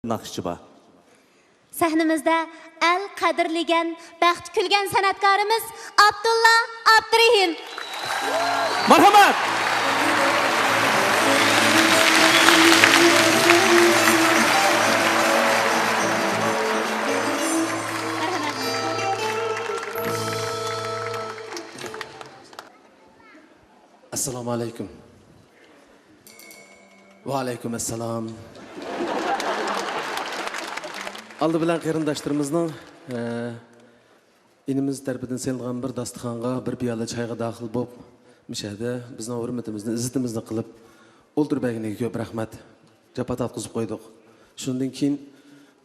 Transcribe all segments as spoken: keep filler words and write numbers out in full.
ناخشىچى بار. سەھنىمىزدە ئەل قەدىرلىگەن، بەختى كۈلگەن سەنئەتكارىمىز ئابدۇللا ئابدۇرېھىم. مەرھەمەت! ئەسسالامۇ ئەلەيكۇم. ۋەئەلەيكۇم ئەسسالام. ئالدى بىلەن قېرىنداشلىرىمىزنىڭ، ئە، ئىنىمىز تەرىپىدىن سېلىنغان بىر داستىخانغا، بىر پىيالە چايغا داخىل بولۇپ، مۇشۇ يەردە بىزنىڭ ھۆرمىتىمىزنى، ئىززىتىمىزنى قىلىپ ئولتۇرۇپ بەرگىنىگە كۆپ رەھمەت. جاپا تارتقۇزۇپ قويدۇق. شۇندىن كېيىن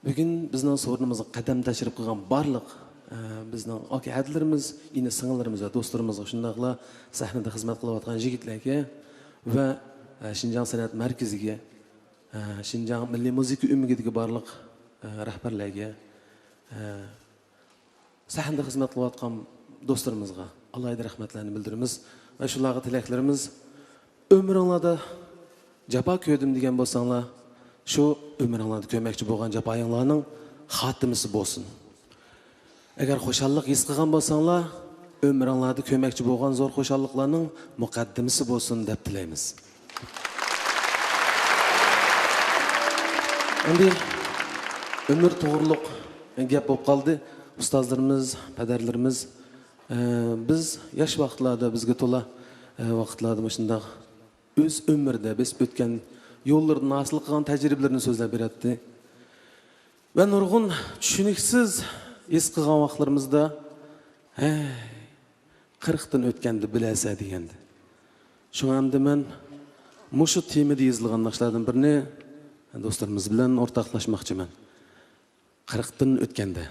بۈگۈن بىزنىڭ سورۇنىمىزغا قەدەم تەشرىپ قىلغان بارلىق، ئە، بىزنىڭ ئاكا ھەدىلىرىمىز، ئىنى سىڭىللىرىمىز ۋە دوستلىرىمىزغا، شۇنداقلا سەھنىدە خىزمەت قىلىۋاتقان يىگىتلەرگە ۋە، ئە، شىنجاڭ سەنئەت مەركىزىگە، ئە، شىنجاڭ مىللىي مۇزىكا ئۆمىكىدىكى بارلىق، ئە، رەھبەرلەرگە، ئە، سەھنىدە خىزمەت قىلىۋاتقان دوستلىرىمىزغا ئالاھىدە رەھمەتلەرنى بىلدۈرىمىز ۋە شۇلارغا تىلەكلىرىمىز، ئۆمرۈڭلاردا جاپا كۆردۈم دېگەن بولساڭلار، شۇ ئۆمرۈڭلاردا كۆرمەكچى بولغان جاپايىڭلارنىڭ خاتىمىسى بولسۇن. ئەگەر خۇشاللىق ھېس قىلغان بولساڭلار، ئۆمرۈڭلاردا كۆرمەكچى بولغان زور خۇشاللىقلارنىڭ مۇقەددىمىسى بولسۇن دەپ تىلەيمىز. ئەمدى ئۆمۈر توغرۇلۇق گەپ بولۇپ قالدى. ئۇستازلىرىمىز، پەدەرلىرىمىز، ئە، بىز ياش ۋاقىتلاردا بىزگە تولا، ئە، ۋاقىتلاردا مۇشۇنداق ئۆز ئۆمرىدە بېسىپ ئۆتكەن يوللىرىدىن ھاسىل قىلغان تەجرىبىلىرىنى سۆزلەپ بېرەتتى. ۋە نۇرغۇن چۈشىنىكسىز ھېس قىلغان ۋاقىتلىرىمىزدا، ھەي، قىرىقتىن ئۆتكەندە بىلەرسەن دېگەندى. شۇڭا ئەمدى مەن مۇشۇ تېمىدا يېزىلغان ناخشىلاردىن بىرنى دوستلىرىمىز بىلەن ئورتاقلاشماقچىمەن. قىرىقتىن ئۆتكەندە.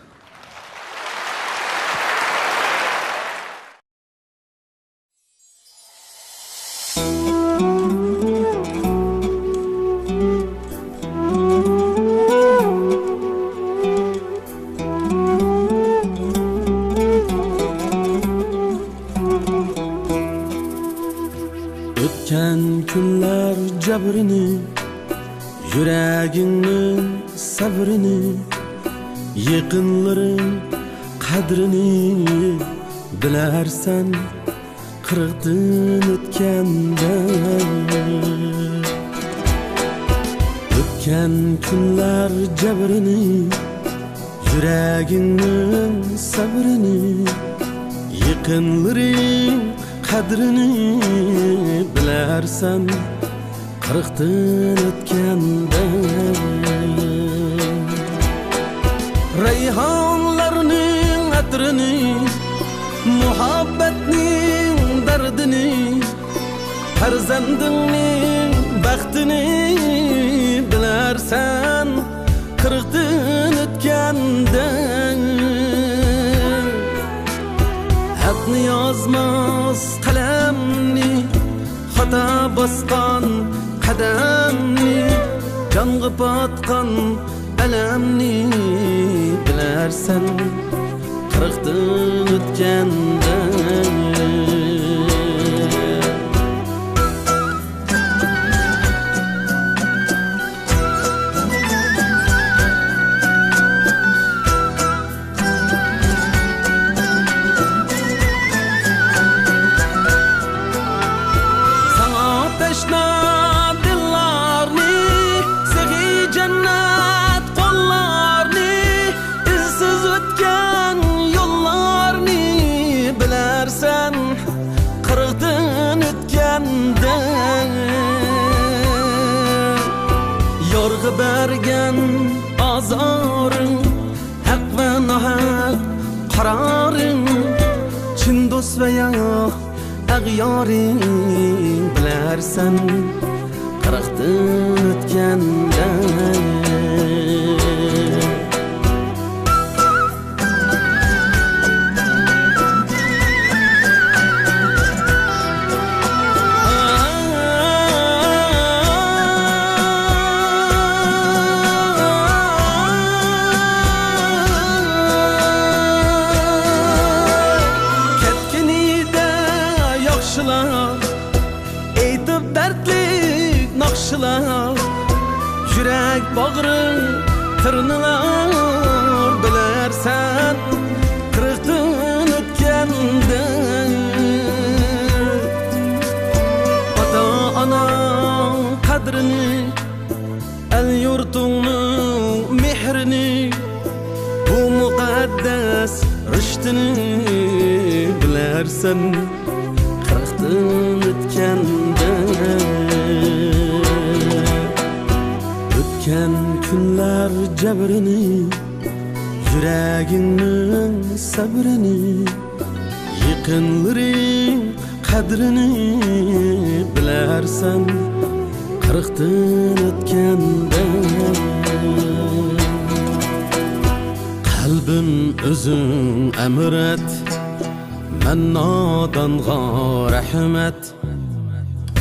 ئۆتكەن كۈنلەر جەبرىنى، يۈرەكىڭنىڭ سەۋرىنى، يېقىنلىرىڭ قەدرىنى بىلەرسەن قىرىقتىن ئۆتكەندە. ئۆتكەن كۈنلەر جەبرىنى، يۈرەكىڭنىڭ سەۋرىنى، يېقىنلىرىڭ قەدرىنى بىلەرسەن قىرىقتىن ئۆتكەندە. رەيھانلارنىڭ ئەترىنى، مۇھەببەتنىڭ دەردىنى، پەرزەندىڭنىڭ بەختىنى بىلەرسەن قىرىقتىن ئۆتكەندە. ھەقنى يازماس قەلەمنى، خاتا باسقان قەدەمنى، جانغا پاتقان ئەلەمنى بىلەرسەن قىرىقتىن ئۆتكەندە. ساڭا تەشنا دىللارنى، سېخىي جەننەت قوللارنى، ئىزسىز ئۆتكەن يوللارنى بىلەرسەن قىرىقتىن ئۆتكەندە. يارغا بەرگەن ئازارىڭ، ھەق ۋە ناھەق قارارىڭ، چىن دوست ۋە يا ئەغيارىڭ بىلەرسەن قىرىقتىن ئۆتكەندە. كەتكىنىدە ياخشىلار، ئېيتىپ دەردلىك ناخشىلار، يۈرەك قەدرىنىلا بىلەرسەن قىرىقتىن ئۆتكەندە. ئاتا-ئاناڭ قەدرىنى، ئەل-يۇرتۇڭنىڭ مېھرىنى، بۇ مۇقەددەس رىشتىنى بىلەرسەن قىرىقتىن ئۆتكەندە. ئۆتكەن كۈنلەر جەبرىنى، يۈرەگىڭنىڭ سەبرىنى، يېقىنلىرىڭ قەدرىنى بىلەرسەن قىرىقتىن ئۆتكەندە. قەلبىم ئۆزۈڭ ئەمىر ئەت، مەن نادانغا رەھمەت.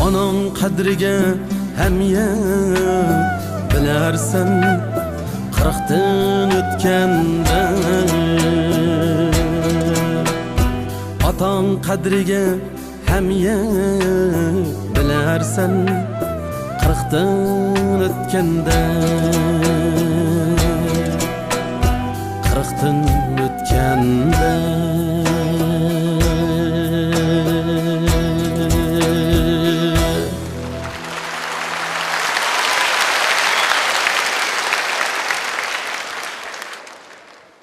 ئاناڭ قەدرىگە ھەم يەت بىلەرسەن قىرىقتىن ئۆتكەندە. ئاتاڭ قەدرىگە ھەم يەت بىلەرسەن قىرىقتىن ئۆتكەندە.